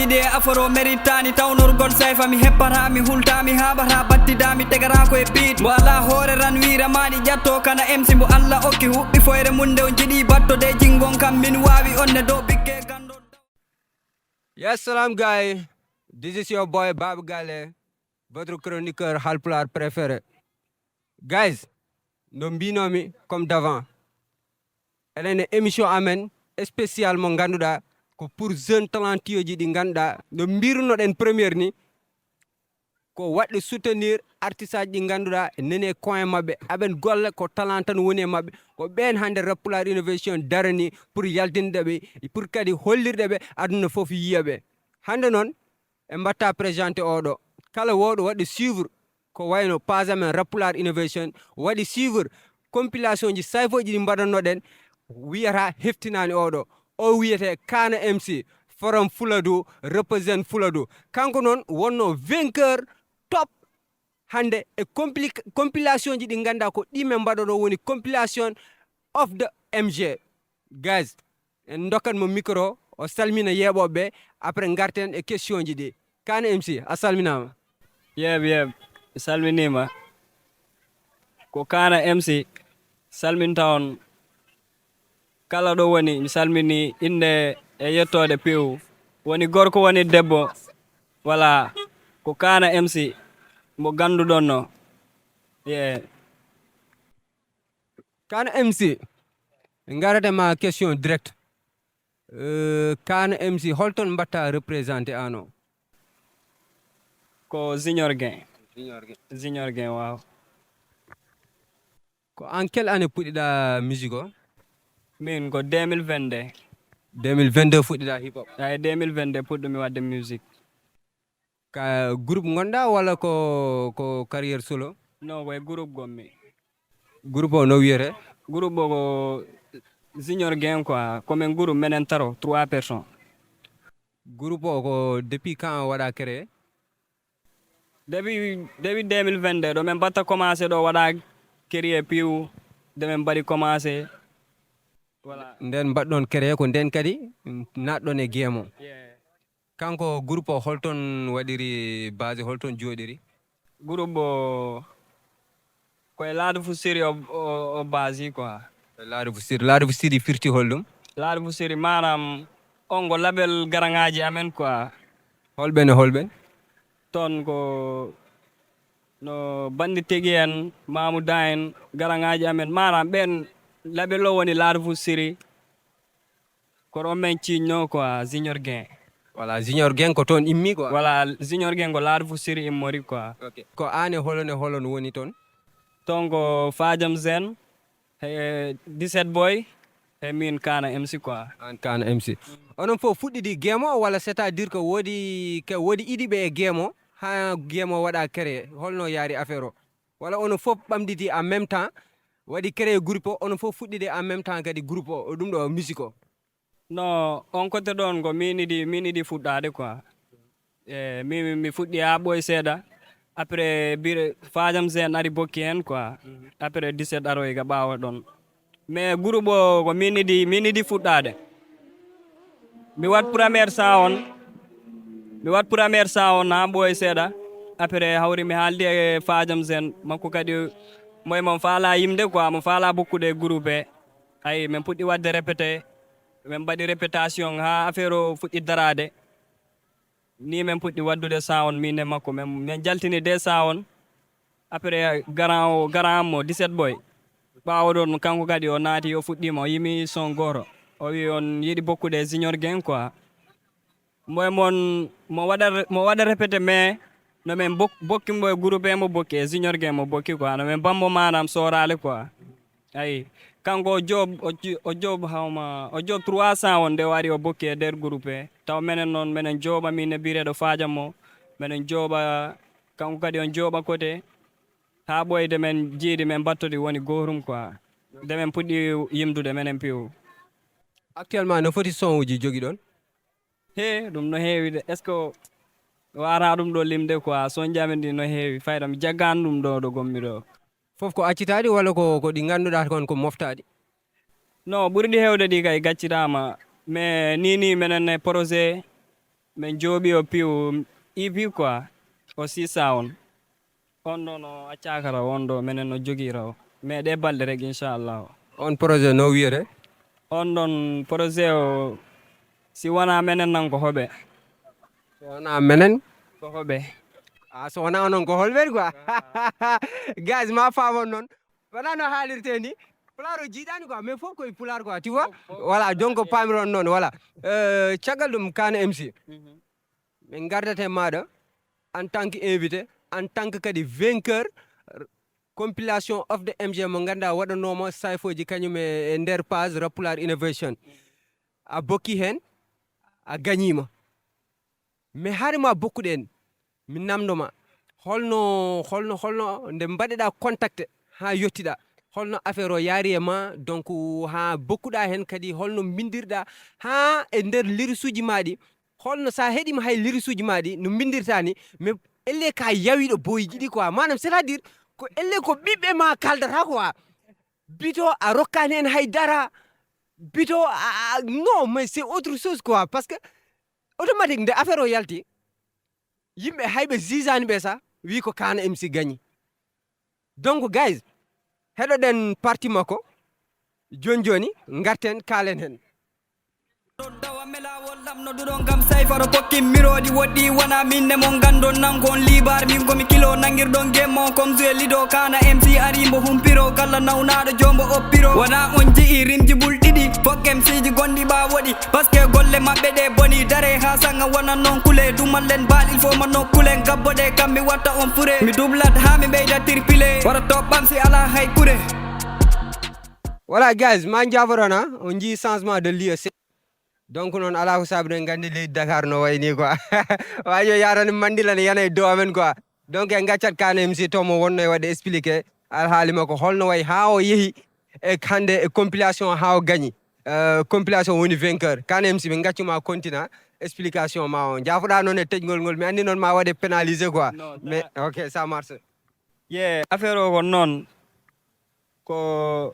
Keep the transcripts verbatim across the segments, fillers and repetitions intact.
De aforo meritani tawnorgol sayfa, mi heppata, mi hulta, mi haɓata, battida, mi tegata ko e beat. Mbo ala hoore ran wiira maɗi ƴatto kana M C mbo Allah okki huɓɓi foyre mum nde on jiɗi batto de jingon kam min wawi on ne dow bikke gando. Yes, salam guy. This is your boy Babu Gale, votre chroniqueur Halpulaar préféré. Guys, no mbinomi comme d'avant, eɗen e émission amen spécial mo ngannduɗaa ko pour jeune talentueux ji ɗi ngannduɗaa no mbirunoɗen première ni, ko waɗde soutenir artiste aji ɗi ngannduɗaa nene coin maɓɓe, aɓen golle ko talent tan woni e maɓɓe. Ko ɓeen hannde Rap Pulaar Innovation darani pour yaltinde ɓe, pour kadi hollirde ɓe aduna fof yiya ɓe. Hannde noon en mbatta présenté oɗo, kala wowɗo waɗde suivre ko wayno page amen Rap Pulaar Innovation waɗi suivre compilation ji sayfoji ɗi mbaɗannoɗen, wiyata heftinaani oɗo. O wiyete Kaana M C, from Fuladu, represent Fuladu. Kanko noon wonno vainqueur top hannde e compli- compilation ji ɗi ngannduɗaa ko ɗi men mbaɗoɗo woni compilation of the M G. Guys, en ndokkat mo micro, o salmina yeeɓooɓe ɓe, après ngarten e question ji ɗi. Kaana M C, a salminaama. Yeeb yeeb, mi salminiima. Ko Kaana M C, salminta on kala ɗo woni, mi salmini innde e yettoode piw. Woni gorko woni debbo, voilà, ko Kaana M C, mo ngannduɗon no. Yeah. Kaana M C, ngarate ma question direct. Euh, Kaana M C, holton mbatta représenté ano? Ko Junior Gain. Junior Gain, waaw. Ko en quelle année puɗɗiɗa musique o? Min ko deux mille vingt-deux. deux mille vingt-deux fuɗɗiɗa hip hop. Ay, deux mille vingt-deux puɗɗumi waɗde musique. Ka groupe ngonɗa walla ko ko carrière solo? Non, ko e groupe gonmi. Groupe o no wiyete? Groupe o ko Junior Gain quoi. Ko men groupe menen taro, trois personnes. Groupe o ko depuis quand waɗa créé? Depuis depuis deux mille vingt-deux ɗo men mbatta commencé ɗo waɗa créé piw, de men mbaɗi commencé. Voilà. Nden mbaɗɗon créé ko nden kadi naɗɗon e game o. Yeah. Kanko groupe o holton waɗiri base, holton jooɗiri? Groupe o ko e Laadu Fusiri o o, o base quoi. Laadu Fusiri, Laadu Fusiri firti holɗum? Laadu Fusiri maanaam on ko label garaŋaaji amen quoi. Holɓen e holɓen? Toon ko no Bandi Tegi en, Mamuda en, garaŋaaji amen. Maanaam ɓeen label o woni Laadu Fusiri. Ko ɗoon men ciiñnoo quoi, Junior Gain. Voilà, Junior Gain ko toon immi quoi. Voilà, Junior Gain ko Laadu Fusiri immori quoi. Ko aan e holon e holon woni toon? Toon ko Fajam Zen, e dix-sept Boy, e min Kaana M C quoi. Aan Kaana M C. Onon fof fuɗɗidi game o walla c'est-à-dire que woodi ke woodi idiɓe e game o haa game o waɗa créé, holno yaari affaire o? Walla onon fof ɓamditi en même temps waɗi créé groupe o, onon fof fuɗɗidi en même temps kadi groupe o, ɗum ɗo musique o? Non, on côté ɗoon ko min idi min idi fuɗɗaade quoi. E min mi fuɗɗi haa ɓooy seeɗa. Après bire Fajam Zen ari bokki heen quoi. Après dix-sept aroy ga ɓaawo ɗoon. Mais groupe o ko min idi min idi fuɗɗaade. Mi waɗ première sound. Mi waɗ première sound haa ɓooy seeɗa. Après hawri mi haaldi e Fajam Zen, makko kadi moy mo faala yimde quoi, mo faala bokkude e groupe he. Ayi, min puɗɗi waɗde répété. Min mbaɗi répétation haa affaire o fuɗɗi daraade. Ni min puɗɗi waɗdude sound min e makko. Min min jaltini de sound. Après garant o garant am o dix-sept Boy. Ɓaawo ɗoon kanko kadi o naati, o fuɗɗiima, o yimi son gooto. O wi on yiɗi bokkude e Junior Gain quoi. Mo e mon mo waɗa mo waɗa répété mais no min bok- bokki mo e groupe he mo bokki e Junior Gain mo bokki quoi. No min bambo maanaam sooraale quoi. Ayi, kanko o joob o ji- o joob hawma o joob trois cent on nde o ari o bokki e nder groupe he. Taw menen noon menen jooɓa min e bireeɗo Fajam o. Menen jooɓa kanko kadi on jooɓa côté. Haa ɓooyde men jiidi men mbattodi woni gootum quoi. Nde men puɗɗi yimdude menen piw. Actuellement no foti son uji jogiɗon? He, ɗum no heewi de. Est-ce que mi waawata ɗum ɗo limde quoi? Son ji amen ɗi no heewi. Fayda mi jaggaani ɗum ɗo ɗo gommi ɗo. Fof ko accitaaɗi walla ko ko ɗi ngannduɗaa kon ko moftaaɗi? Non, ɓurɗi heewde ɗi kay gaccitaama. Mais ni ni menen e projet Min jooɓi o piw E P quoi, o six cent on. On ɗon o accaaka raw, on ɗo minen no jogii raw. Mais ɗe balɗe rek, inchallahu. On projet no wiyete? On ɗon projet o, si wonaa menen nan ko hoɓe. So wonaa menen? Ko hoɓe. Ah, so wonaa onon ko holɓe quoi? Guys, ma faamon noon. Wonaa no haalirte ni. Pulaar o jiiɗaani quoi, mais fof koye pulaar quoi, tu vois? Voilà, donc paamiron noon, voilà. Euh, caggal ɗum, Kaana M C, min ngardata e maaɗa en tant que invité, en tant que kadi vainqueur, r-, compilation of the M G mo ngannduɗaa waɗanooma Sayfooji kañum e, e nder page Rap Pulaar Innovation. A bokki heen, a gañiima. Mais hari ma bokkuɗen, mi namndo ma, holno, holno, holno nde mbaɗeɗaa contact haa yettiɗaa? Holno affaire o yaari e ma, donc, haa bokkuɗaa heen kadi, holno mbindirɗaa haa e nder lirisuuji ma ɗi? Holno so a heɗiima hay lirisuuji ma ɗi, no mbindirtaa ni, mais elle ka yawiiɗo boyiji ɗi quoi. Maanaam, c'est-à-dire, ko elle ko ɓiɓɓe ma kaldata quoi. Bito a rokkaani en hay dara. Bito, a, a, non, mais c'est autre chose quoi. Parce que automatique, nde affaire o yalti, yimɓe hay ɓe ziizaani ɓe sa, wi ko Kaana M C gañi. Donc, guys, heɗoɗen parti makko. Jooni jooni, ngarten, kaalen heen. Ɗon dawa melawol lamnoduɗon kam Sayfa ɗo pokkin miroɗi woɗɗi wona min ne mon gandon nan kon libar min komi kilo nangirɗon gemmo comme joué lido Kaana M C ari mbo humpiro kala nawnaɗo jombo oppiro wona on ji'i rimji bul ɗiɗi fok M C ji gonɗi ɓawoɗi parce que golle maɓɓe ɗe boni dare ha sanga wona non kule dumallen baɗil fo ma nokkulen gabbo ɗe kam mi watta on fure mi dublat ha mi ɓeyda tirpile wara toɓɓam si ala hay kure. Voilà, guys, ma jaafoɗon, ha on jii changement de lieu. Donc, noon, alaa ko saabi, ɗen nganndi leydi Dakar no wayi nii quoi. Waajo yaarani Mandila ne yana e dow amen quoi. Donc, en ngaccat Kaana M C to mo wonno e waɗde expliqué alhaali makko, holno wayi haa o yehi e hannde e compilation haa o gañi. Euh, compilation woni vainqueur. Kaana M C, min ngaccu ma continue explication ma o. Jaafoɗaa noon e teƴngol ngol, mi anndi noon ma waɗe pénalisé quoi. Non, mais, ça ok, ça marche. Ye, affaire o ko noon. Ko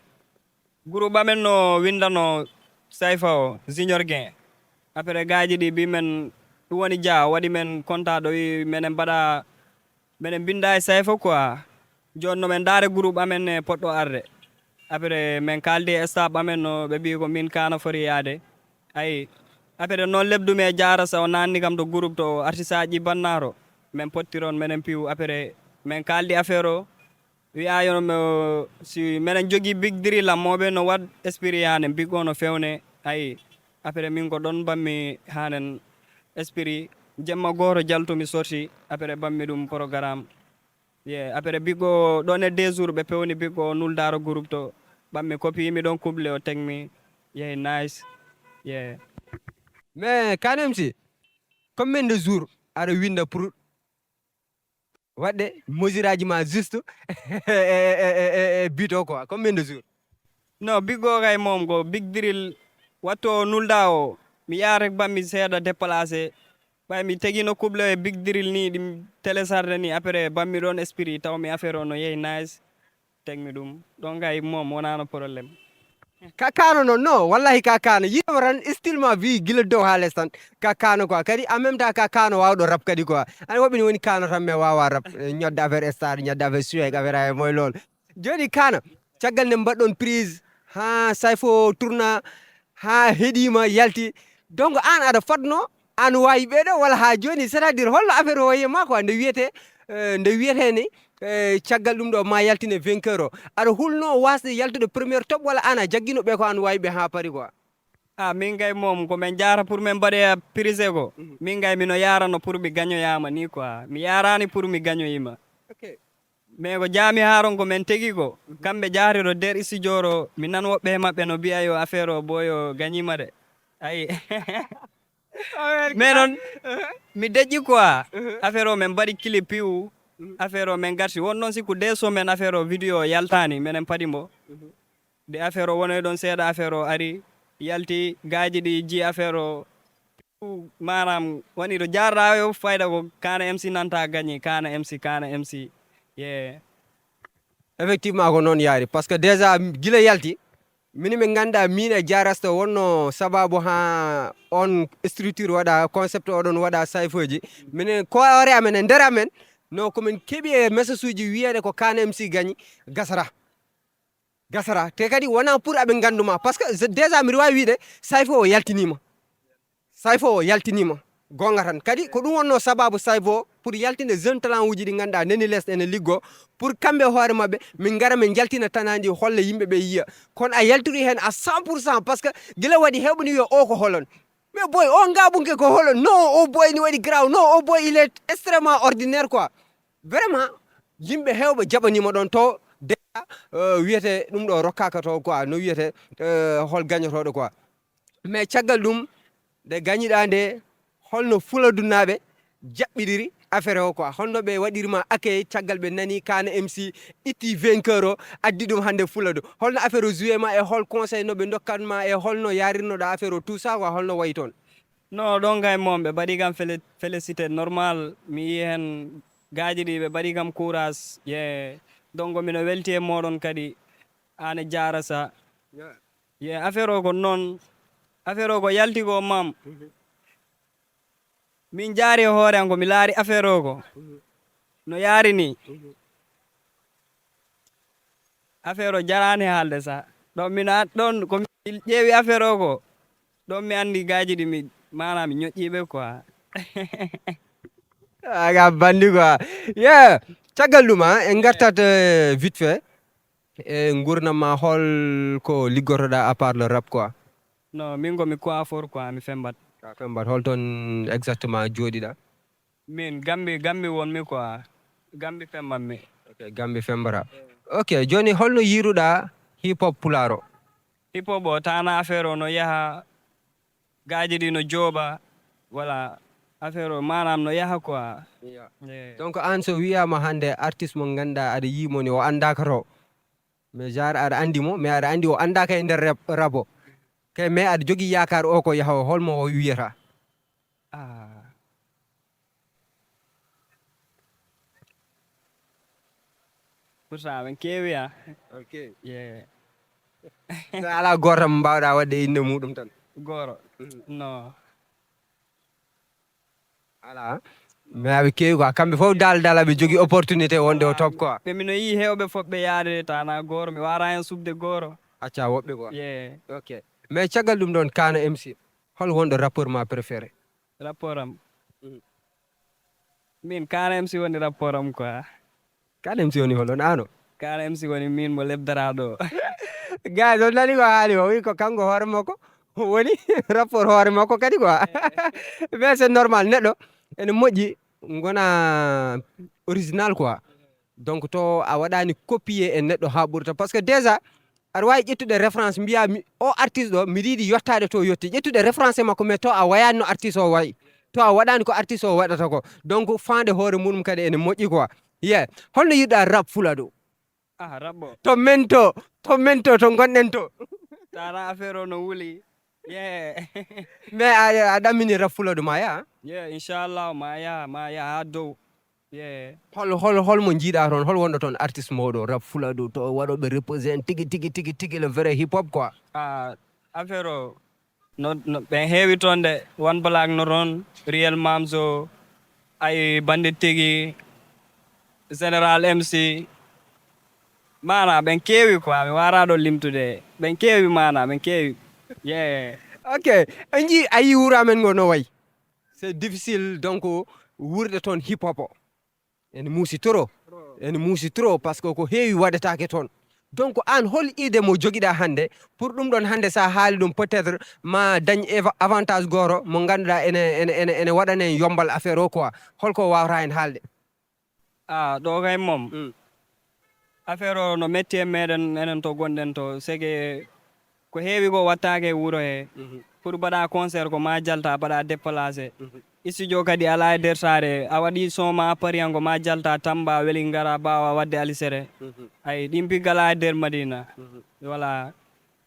groupe amen no winndano Sayfa o, Junior Gain. Après, gaaji ɗi mbi men, ɗum woni jaa, waɗi men kontaa ɗo wi menen mbaɗa, menen mbinnda e Sayfa quoi. Jooni no men ndaare groupe amen e poɗɗo arde. Après, men kaaldi e staff amen no ɓe mbi ko min Kaana foti yaade. Ayi, après, noon lebdumi e Jaara sa o naanni kam to groupe to artiste aji bannaato. Men pottiron, menen piw, après, men kaaldi affaire o. Wi'a yo no si menen jogii big drill am, mooɓe no waɗ esprit yaanen, big o no fewne. Ayi, après, min ko ɗon mbanmi haanen esprit. Jemma gooto jaltumi sorti, après, mbanmi ɗum programme. Ye, après, big o ɗon e deux jours, ɓe pewni big o nuldaaro groupe to. Ɓanmi copie mi ɗon kuble o tekmi. Yehi nice. Ye. Mais Kaana M C, combien de jours aɗa winnda pour waɗde mesure aji ma juste e, e, e, e, e bito quoi? Combien de jours? No, big o kay moom ko big drill. Wattu o nulda o, mi yaha rek ɓanmi seeɗa déplacé. Ɓay mi tegino kuble e big drill ni, ɗi télécharge ni, après ɓanmi ɗon esprit, taw mi affaire o no yehi nice. Tekmi ɗum. Ɗon kay moom wonaano problème. Ka Kaana noon, no, wallahi ka Kaana. Yiɗoma tan, style ma wi gila dow haa les tan. Ka Kaana quoi. Kadi en même temps ka Kaana waawɗo rap kadi quoi. An woɓɓe ni woni Kaana tan mais waawa rap. Eh, ñodde affaire star, ñodde affaire suwek, affaire ay moy lool. Jooni Kaana, caggal nde mbaɗɗon prise, haa Sayfa o tourna, haa heɗiima, yalti. Donc, aan aɗa fadno, aan waawi ɓee ɗoo, walla haa jooni, c'est-à-dire, holno affaire o wayi e maa quoi, nde wiyetee, eh, nde wiyetee ni, eh, caggal ɗum ɗoo, ma yaltine vainqueur o. Aɗa hulno waasde yaltude première top, walla aan a jaggino ɓe ko aan waawi ɓe haa pari quoi? Ah, min kay moom, ko men jaara pour men mbaɗoya prise ko. Mhm. Min kay mino yaarano pour mi gañoyaama ni quoi. Mi yaaraani pour mi gañoyiima. Ok. Mais ko jaami haaron ko men tegi ko, kamɓe jaari ɗo der studio ɗo, mi nan woɓɓe he maɓɓe no mbi'a yo affaire o boy o gañiima de. Ayi. Mais noon, mi deƴƴi quoi. Affaire o men mbaɗi clip piw. Affaire o men garti. Won noon sikku deux semaines affaire o vidéo o yaltaani, menen padi mbo. De affaire o wonoy ɗon seeɗa, affaire o ari, yalti, gaaji ɗi ji affaire o. Maanaam, woni ɗo jaarɗaa yo fayda ko Kaana M C nanta gañi, Kaana M C, Kaana M C. Yeah. Effectivement, ko noon yaari. Parce que déjà, gila yalti, Minen ɓe ngannduɗaa, miin e Jarasta wonno sababu haa on structure waɗa, concept oɗon waɗa sayfooji. Minen ko hoore amen e nder amen, no ko min keɓi e message uji wiyeede ko Kaana M C gañi, gasara. Gasara. Te kadi wonaa pour aɓe nganndu ma. Parce que je- déjà mbiɗa waawi wiide Sayfo o yaltiniima. Sayfo o yaltiniima. Goonga tan. Kadi ko ɗum wonno sababu Sayfo pour yaltinde jeune talent uji ɗi ngannduɗaa nani les ene liggo. Pour kamɓe hoore maɓɓe, min ngara min njaltina tanandi holla yimɓe ɓe yiya. Kono a yaltiri heen à cent pour cent parce que gila waɗi heɓni wiya o ko holon. Mais boy, o ngabunke ko holon. Non, o boy ni waɗi graw. Non, o boy il est extrêmement ordinaire quoi. Vraiment, yimɓe heewɓe jaɓaniima ɗoon to déjà, euh, wiyete ɗum ɗo rokkaaka to quoi, no wiyete, euh, hol gañotooɗo quoi. Mais caggal ɗum, nde gañiɗaa nde, holno Fuladunaaɓe jaɓɓidiri affaire o quoi? Holno ɓe waɗiri ma accueil caggal ɓe nani Kaana M C itti vainqueur o, addi ɗum hannde Fuladu? Holno affaire o joué ma e hol conseil no ɓe ndokkat ma e holno yarirnoɗa affaire o, tout ça quoi, holno wayi toon? Non, ɗon kay moom, ɓe mbaɗi kam félé-, félicité normal. Mi yii heen gaaji ɗi, ɓe mbaɗi kam courage. Ye, donc mino welti e mooɗon kadi, aan e Jarasta. Ye, affaire o ko noon, affaire o ko yalti ko mam. Min jaari e hoore am ko mi laari affaire o ko no yaari ni. Affaire o jaraani haalde sa. Ɗon min a-, ɗon ko mi ƴeewi affaire o ko, ɗon mi anndi gaaji ɗi mi, maanaam mi ñoƴƴii ɓe quoi. Aga bandi quoi. Yeah. Caggal ɗum, ah, en ngartat, eh, vite fait e nguurndam ma, hol ko liggotoɗaa à part le rap quoi? Non, min ko mi coiffeur quoi, mi fembat. A fembat. Hol toon exactement jooɗiɗaa? Min Gambi, Gambi wonmi quoi. Gambi fembatmi. Ok, Gambi fembata. Ok, jooni holno yiiruɗaa hip hop pulaar o? Hip hop o, tana affaire o no yaha, gaaji ɗi no jooɓa, voilà, affaire o maanaam no yaha quoi. Yeah. Eh. Donc aan so wiyaama hannde artiste mo ngannduɗaa aɗa yii mo ni o anndaaka to, mais genre aɗa anndi mo, mais aɗa anndi o anndaaka e nder rap, rap o. Kay, mais aɗa jogii yaakaar o ko yaha o, holmo o wiyata? Ah. Pourtant, ɓen keewi, ah. Ok. Yeah. So alaa gooto mo mbaawɗaa waɗde innde muɗum tan? Gooro? Mhm. No. Alaa. Mais aɓe keewi quoi. Kamɓe fof dal, dal aɓe jogii opportunité wonde o top quoi. Ɓe mino yii heewɓe fof ɓe yaade tana gooro. Mi waara heen suɓde gooro. Acca woɓɓe quoi. Yeah. Ok. Mais caggal ɗum ɗoon, Kaana M C, hol wonɗo rappeur ma préféré? Rapport am. Mhm. Min, Kaana M C woni rapport am quoi. Kaana M C woni holon ano? Kaana M C woni min mo lebdaraaɗo. Guys, on nani ko haali o, wi ko kanko hoore makko woni rapport hoore makko kadi quoi. Mais c'est normal, neɗɗo ene moƴƴi ngona original quoi. Donc to a waɗani copier e neɗɗo ha ɓurta, parce que déjà aɗa wawi ƴettude référence mbiya mi, o artiste ɗo mbiɗa yiɗi yettaade to yetti, ƴettude référence e makko, mais to a wayani no artiste o wayi, to a waɗani ko artiste o waɗata ko. Donc faande hoore muɗum kadi ene moƴƴi quoi. Yeah. Holno yiɗɗa rap Fuladu? Ah, rap o. To men to, to men to, to gonɗen to. Tara affaire o no wuli. Yeah. Mais a, a ɗammini rap Fuladu ma yaha? Yeah, inchallah, ma yaha, ma yaha ha dow. Yeah. Hol, hol, hol mo jiiɗa toon? Hol wonɗo toon artiste mawɗo rap Fuladu to waɗoɓe represent tigi, tigi, tigi, tigi le vrai hip hop quoi? Ah, affaire o, no, no, ɓen heewi toon de. One Black no toon, Real Mamzo, ay Bandit Tigi, Général M C. Maana ɓen keewi quoi, mi waara ɗo limtude. Ɓen keewi maana, ɓen keewi. Yeah. Ok, en jii, a yii wuro amen ngo no wayi. C'est difficile, donc, wuurde toon hip hop o. Ene muusi trop. Ene muusi trop, parce que ko heewi waɗetaake toon. Donc, aan hol idée mo jogiɗa hannde pour ɗum ɗon hannde sa haali ɗum peut-être ma dañ eva-, avantage gooro mo ngannduɗa ene, ene, ene, ene waɗana en yombal affaire o quoi. Holko wawata en haalde? Ah, ɗo kay mom. Mm. Affaire o no metti e meɗen, enen to gonɗen to, c'est que ko heewi ko wattaake e wuro he. Mhm. Pour mbaɗa concert ko ma jalta, mbaɗa déplacé. Mhm. Studio kadi ala e nder saare, a waɗi son ma a pariyan ko ma jalta Tamba, weli ngara mbawa waɗde alisere. Mhm. Ay, ɗin piggal ala e nder Madina. Mhm. Voilà.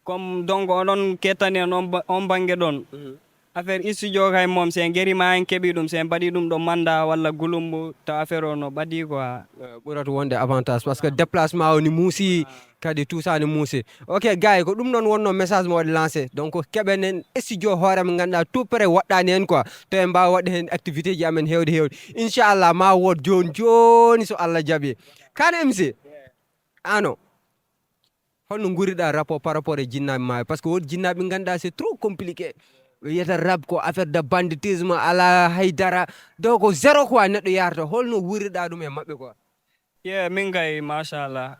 Comme donc oɗon kettani en on ba-, on bannge ɗon. Mhm. Affaire studio kay moom, si en geri ma en keɓi ɗum, si en mbaɗi ɗum ɗo Manda walla Gulumbu, taw affaire o no ɓadii quoi. Eh, ɓurata wonde avantage parce que déplacement o ni muusi, kadi tout ça ni muusi. Ok gars yi, ko ɗum noon wonno message mo waɗi lancé. Donc keɓen en studio hoore mo ngannduɗaa tout près woɗɗaani heen quoi. To en mbaawa waɗde heen activité ji amen heewde heewde. Inchallah ma wood jooni jooni so Allah jaɓi. Kan M C, ano, holno nguurriɗaa rapport par rapport e jinnaaɓe maayo? Parce que woodi jinnaaɓe ngannduɗaa c'est trop compliqué. Ɓe wiyata rap ko affaire de banditisme, alaa hay dara. Donc ko zéro quoi neɗɗo yaarata. Holno wuurriɗaa ɗum e maɓɓe quoi? Ye, min kay, machallah.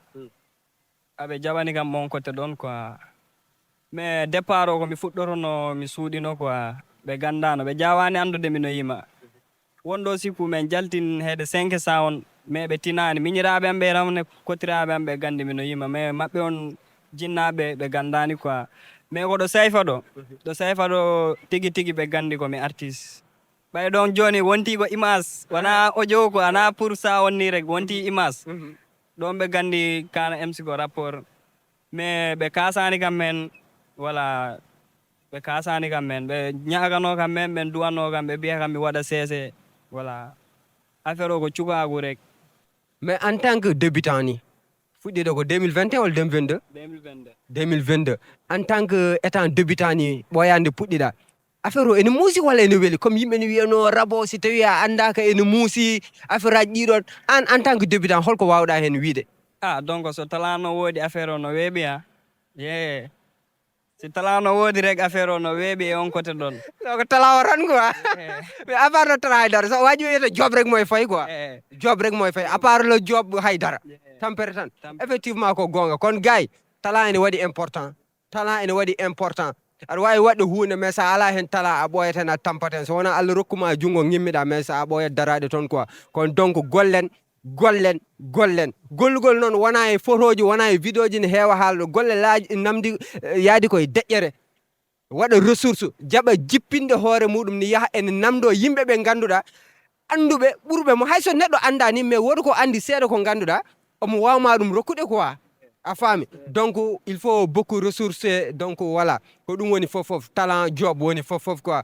Aɓe jaɓani kam mon côté ɗon quoi. Mais départ o ko mi fuɗɗorono, mi suuɗino quoi. Ɓe ganndaano, ɓe jaawaani anndude mi no yima. Wonɗo sikku men jaltin heede cinq cents on, mais ɓe tinaani. Miñiraaɓe am ɓe ramne, kotiraaɓe am ɓe ganndi mi no yima. Mais maɓɓe on jinnaaɓe, ɓe ganndaani quoi. Mais ko ɗo Sayfa ɗo, ɗo Sayfa ɗo tigi tigi ɓe ganndi ko mi artiste. Ɓay ɗon jooni wonti ko image, wonaa audio ko, anaa pour ça on ni rek, wonti image. Ɗon ɓe ganndi Kaana M C ko rapport. Mais ɓe kaasaani kam men, voilà, ɓe kaasaani kam men. Ɓe ñaagano kam men, ɓe duwanno kam, ɓe mbiya kam mi waɗa seese, voilà. Affaire o ko cukaagu rek. Mais en tant que débutant ni, fuɗɗiɗo ko deux mille vingt et un walla deux mille vingt-deux? deux mille vingt-deux. Deux mille vingt-deux. En tant que étant débutant ni, ɓooyaande puɗɗiɗa, affaire o ene muusi walla ene weli? Comme yimɓe ne wiyano rabo, si tawi a anndaaka ene muusi, affaire aji ɗiɗon, an en tant que débutant, holko waawɗa heen wiyde? Ah, donc so talent no woodi, affaire o no weeɓi ha. Ye. Si talent no woodi rek, affaire o no weeɓi e on côté ɗon. Donc talent o tan quoi. Mais à part no talent hay dara, so waji wiyata job rek moy fay quoi. Job rek moy fay, à part le job hay dara. Tampere tan. Effectivement ko goonga. Kon gay, talent ene waɗi important. Talent ene waɗi important. Aɗa waawi waɗde huunde mais so a alaa heen talent a ɓooyat heen, a tampat heen. So wonaa Allah rokku ma junngo ngimmiɗaa mais so a ɓooyat daraade toon quoi. Kono donc gollen, gollen, gollen. Gollugol noon wonaa e photoji, wonaa e vidéoji ne heewa haalɗo. Golle laaji namdi eh, yaadi koye deƴƴere. Waɗa ressource, jaɓa jippinde hoore muɗum ni yaha ene namndo yimɓe ɓe ngannduɗaa annduɓe ɓurɓe mo. Hay so neɗɗo anndaa ni mais woodi ko anndi seeɗa ko ngannduɗaa omo waawma ɗum rokkude quoi. A faami? Donc il faut beaucoup ressource, donc voilà, ko ɗum woni fof fof, talent job woni fof fof quoi.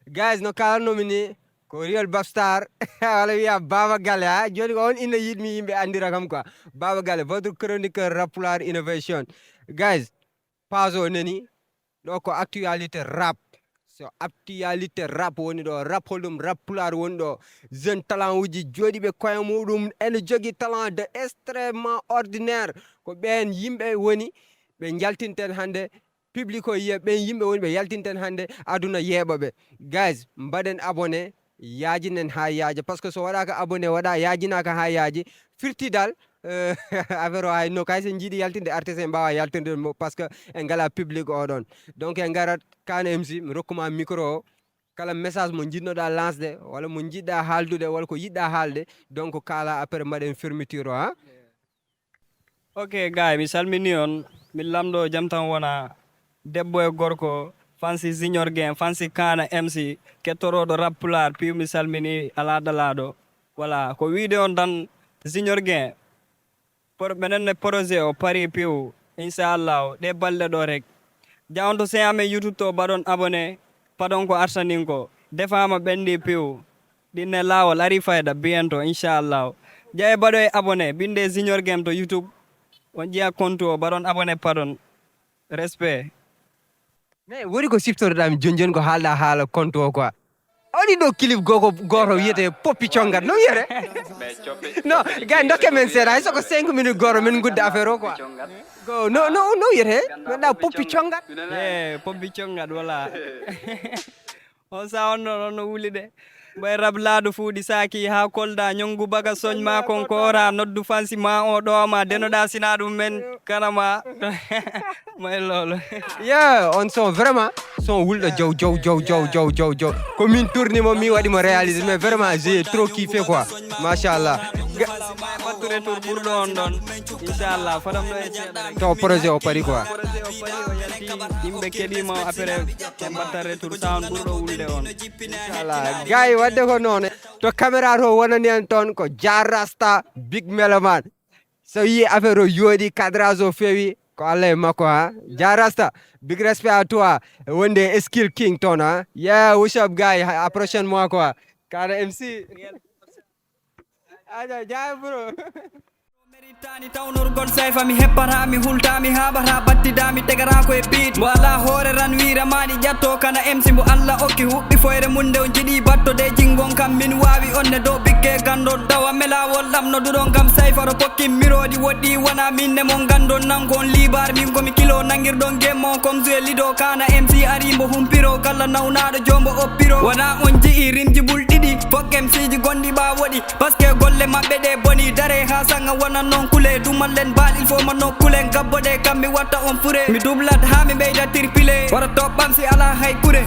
Guys, no kalannomi ni ko Real Babstar wala wiya Baba Gale, ha joni ko on inna yiɗmi yimɓe anndira kam quoi. Baba Gale, votre chroniqueur rap Pulaar innovation. Guys, page o nani ɗo ko actualité rap. So actualité rap woni ɗo, rap holɗum? Rap Pulaar woni ɗo. Jeune talent uji jooɗiiɓe koye muɗum ene jogii talent de extrêmement ordinaire. Ko ɓeen yimɓe woni ɓe njaltinten hannde, public o yiya ɓeen yimɓe woni ɓe yaltinten hannde, aduna yeeɓa ɓe. Guys, mbaɗen abonné, yaajinen haa yaaja, parce que so waɗaaka abonné, waɗa yaajinaaka haa yaaji, firti dal eh, affaire o hay no kay so jiiɗi yaltinde artiste en mbawa yaltinde mo parce que en ngala public oɗon. Donc en ngarat Kaana M C, mi rokkuma micro o, kala message mo jiɗnoɗa lancede walla mo jiɗɗa haaldude walla ko yiɗɗa haalde, donc kaala après mbaɗen fermeture o ha. Ok gay, mi salmini on. Min lamɗo, jam tan wona. Debbo e gorko, fansi Junior Gen, fansi Kaana M C, kettoroɗo rap Pulaar, piw mi salmini, ala dalaɗo. Voilà, ko wiide on tan, Junior Gen, por- menen ne projet o pari piw, inchallahu ɗe balɗe ɗo rek. Ja on to sen amen YouTube to, baɗon abonné, paɗon ko artanin ko, defama ɓendi piw. Ɗinne laawol ari fayda bientôt inchallahu. Ja e baɗo e abonné, binde Junior Game to YouTube. On ƴiya compte o, baɗon abonné paɗon. Respect. Mais woni ko siftotoɗami joni joni ko haalɗa haala compte o quoi. Oɗi ɗo clip goko goto wiyete Poppi Congat, no wiyete? Non, gay dokke men seeɗa, hay soko cinq minutes goto min gudda affaire o quoi. Go no no no wiyete? Ganduɗa Poppi Congat. E Poppi Congat wala. On sa on ɗon on no wuli de. Ɓay rab laadu fuuɗi saaki haa Kolda, ñongu baga soñ ma kon koora, noddu fansi ma o ɗo ma denoɗa sina ɗum men kanama. May loolu. Yeah, on son vraiment son wulɗo jaw jaw jaw jaw jaw jaw jaw ko min tourni mo mi waɗi mo réalisé mais vraiment j'ai trop kiffé quoi. Machallah. Battu retour ɓurɗo on ɗon. Inchallah fadam ɗo e seeɗa rek. Taw projet o pari quoi. Projet o pari o yalti, yimɓe keɗima o après ɓe mbatta retour sound ɓurɗo wulde on. Voilà gay wadde ko noone. To caméra to wonani en toon ko Jah Rasta, Big Meloman. So yi affaire o yooɗi, cadrage o feewi, Ko Allah e makko ha. Ja Rasta. Big respect à toi. Wonde skill king toon ha. Yeah, what's up guy? Ha, prochainement quoi. Kaana M C. Aja, ja bro. Meritani tawnorgol sayfa mi heppata mi hulta mi haɓata battida mi tegata ko e biit mbo ala hoore ran wiira maɗi ƴatto kana M C mbo Allah okki huɓɓi foyre mum nde on jiɗi batto de jingon kam min wawi on ne dow bikke gandon tawa melawol ɗam no duɗon kam sayfa to pokkin miroɗi woɗɗi wona min ne mon gandon nan ko on libar min komi kilo nangirɗon gemmo comme joué lido kana M C ari mbo humpiro kala nawnaɗo jombo oppiro wona on ji'i rimji bul ɗiɗi fok M C ji gonɗi ɓawoɗi parce que golle maɓɓe ɗe boni dare ha sanga wona non kule dumallen baɗil fo ma nokkulen gabbo ɗe kam mi watta on fure mi dublat ha mi ɓeyda tirpile wara toɓɓam si ala hay kure